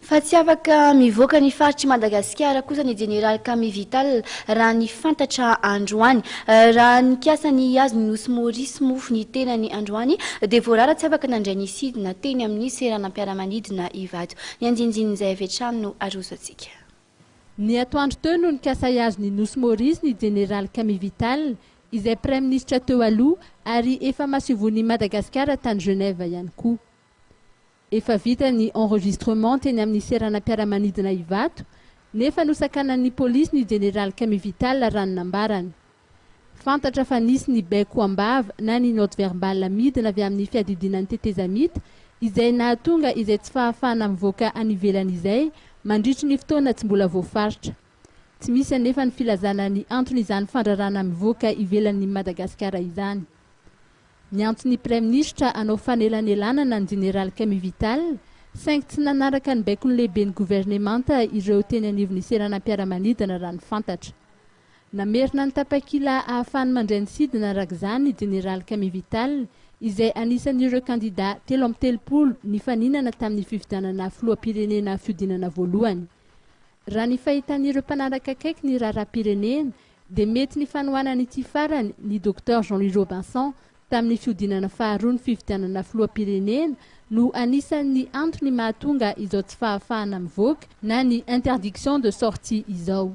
Fa tsy afaka mivoaka ny faritr'i Madagasikara kosa ny Jeneraly Camille Vital raha ny fantatra androany. Raha nikasa ny hihazo ny Nosy Maurice moa ny tenany androany dia voarara tsy afaka nandray ny sidina teny amin'ny seranam-piaramanidina Ivato. Ny andinindin'izay avy hatrany no aroso antsika. Ny atoandro teo no nikasa hihazo ny Nosy Maurice ny Jeneraly Camille Vital izay Praiminisitra teo aloha ary efa masoivohon'i Madagasikara tany Genève ihany koa. Efa vita ny enregistrement teny amin'ny seranam-piaramanidina Ivato, nefa nosakanan'ny polisy ny jeneraly Camille Vital raha ny nambarany. Fantatra fa nisy ny baiko am-bava na ny note verbale midina avy amin'ny fiadidiana ny tetezamita izay nahatonga izay tsy fahafahana mivoaka any ivelany izay mandritry ny fotoana tsy mbola voafaritra. Tsy misy anefa ny filazana ny anton'izany fandrarana mivoaka ivelan'i Madagasikara izany. Niantso ny Praiminisitra hanao fanelanelanana ny Jeneraly Camille Vital, saingy tsy nanaraka ny baikon'ny lehiben'ny governemanta ireo teny anivon'ny seranam-piaramanidina raha ny fantatra. Namerina ny tapakila ahafahany mandray ny sidina araka izany ny Jeneraly Camille Vital izay anisan'ireo kandida 33 nifaninana tamin'ny fifidianana filoham-pirenena fihodinana voalohany. Raha ny fahitan'ireo mpanaraka akaiky ny raharaham-pirenena dia mety ny fanohanan'ity farany ny Docteur Jean Louis Robinson tamin'ny fihodinana faharoa ny fifidianana filoham-pirenena no anisan'ny antony mahatonga izao tsy fahafahana mivoaka na ny interdiction de sortie izao.